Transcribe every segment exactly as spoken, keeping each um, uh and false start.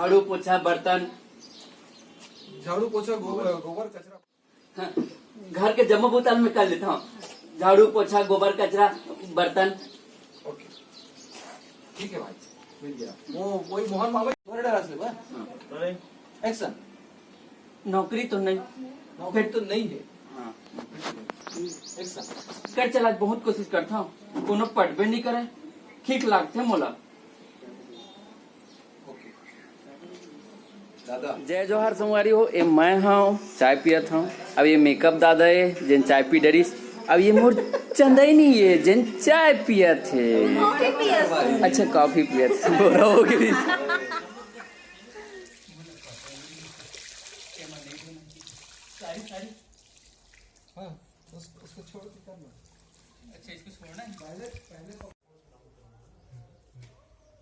झाड़ू, पोछा, बर्तन। झाड़ू, पोछा, गोबर, गोबर, कचरा। हाँ, घर के जम्मो बुता ल मैं कर लेथंव। झाड़ू, पोछा, गोबर, कचरा, बर्तन। ओके, ठीक है भाई, मिल गया। वो वही मोहन मामा तुम्हारे डरा से बा? हाँ। एक्शन। नौकरी तो नहीं। नौकरी तो नहीं है। हाँ। एक्शन। कर चला, बहुत कोशिश करथंव, कोनो पटबे नहीं करे, ठीक लागथे मोला। ओके। दादा। जय जोहार संगवारी हो, ए मैं हंव, चाय पियत हंव। अब ये मेकअप दादा ए, जेन चाय पी डरिस। अब ये मोर चंदैनी ए, जेन चाय पियत हे। कॉफी पियत। अच्छा, कॉफी पियत। बोरा हो गिस। हाँ, उस, उसको छोड़ के करना। अच्छा, इसको छोड़ना है? पहले, पहले तो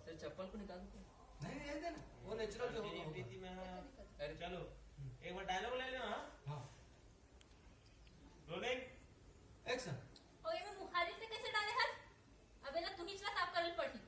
चल, चप्पल को निकाल दो। नहीं, नहीं, रहने देना। वो नेचुरल जो होगा, होगा। अरे, चलो, एक बार डायलॉग ले लो, हाँ? हाँ। रोलिंग। एक्शन। और ये में मुखारी से कैसे डाले हस? अबे ला तुही ला साफ करल पड़ही।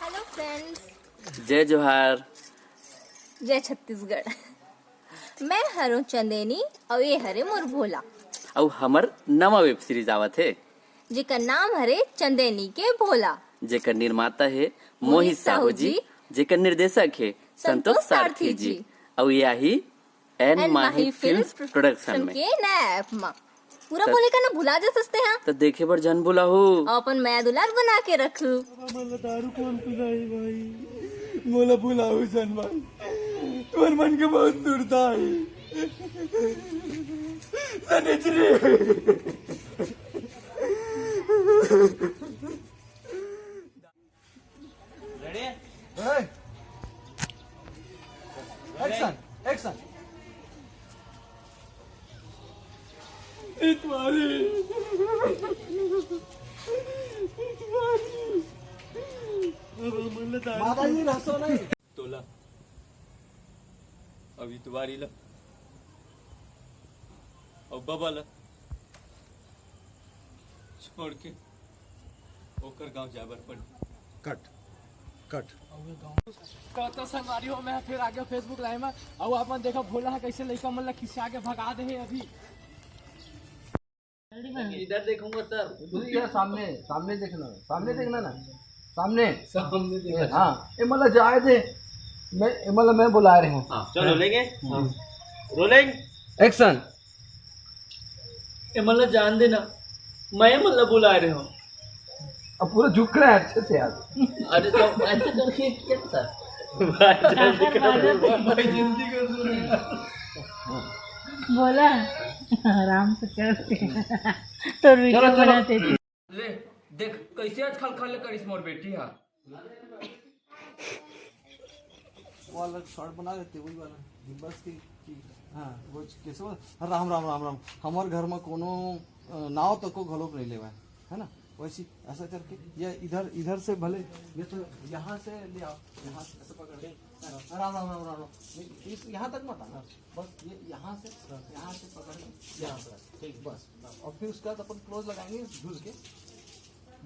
Hello friends. जय जोहार। जय छत्तीसगढ़। मैं हरों चंदेनी अउ ये हरे मोर भोला। अउ हमर नवा वेब सीरीज आवत हे, जेकर नाम हरे चंदेनी के भोला। जेकर निर्माता हे मोहित मोहित साहू साहू जी, जी। जेकर निर्देशक हे संतोष संतोष सारथी सारथी जी। जी। अउ ये आही एन एन माही माही फिल्म्स फिल्म्स प्रोडक्शन प्रोडक्शन में। के नया ऐप मा। पूरा त- बोले का ना भुला जा सकते हैं। त देखे बर जन भुलाहू। अउ अपन मया दुलार बना के रखू। हमन ला दारू कौन पिलाई भाई? मोला भुलाहू जन भाई। तुमन मन के बहुत सुरता है। सनिचरी। रेडी? ए! Action, action. इतवारी। इतवारी। अब हमन ला दारू माता जी, रहसो नहीं। तोला अब इतवारी ला अउ बबा ला छोड़ के ओकर गांव जाए बर पड़ी। कट, कट। तो, तो संगवारी हो, मैं फिर आ गया Facebook लाइव में। अउ अपन देखा भोला ह कैसे लइका मन ला खिंचा के भगा दे हे अभी। इधर देखूंगा सर। ये सामने, सामने देखना, सामने देखना ना, सामने। सामने देखना। हाँ, ए मला जाए दे, मैं, ए मला मैं बुला रहे हूँ। हाँ, चलो, रोलेंगे। हाँ। रोलिंग। एक्शन। ए मला जान देना, मैं मला बुला रहे हूँ। अब पूरा झुक रहा है अच्छे से यार। अरे तो ऐसे करके क्या था? भाई, जल्दी करो। भाई, जल्दी कर दो यार। बोला, आराम से कर। तो चलो, वीडियो चलो। बनाते थे। ले, देख, कैसे आज खल खल करिस मोर बेटी हा। वो वाला शॉट बना लेते, वही वाला। बस की, की, हाँ, वो कैसे बोला? राम, राम, राम, राम। हमार घर में कोनो, अ, नाव तक को घलोक नहीं लेवा है, है ना? वैसे ऐसा करके, या इधर, इधर से भले, ये तो यहाँ से ले आओ, यहाँ से ऐसे पकड़ के। राम, राम, राम, राम, राम। नहीं, इस, यहाँ तक मत आना, बस ये यहाँ से, यहाँ से पकड़ के, यहाँ से, ठीक, बस। और फिर उसके बाद अपन क्लोज लगाएंगे, धुल के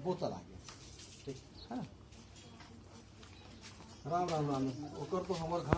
बोतल आ गया, ठीक है ना? राम, राम, राम। ओकर तो हमार घर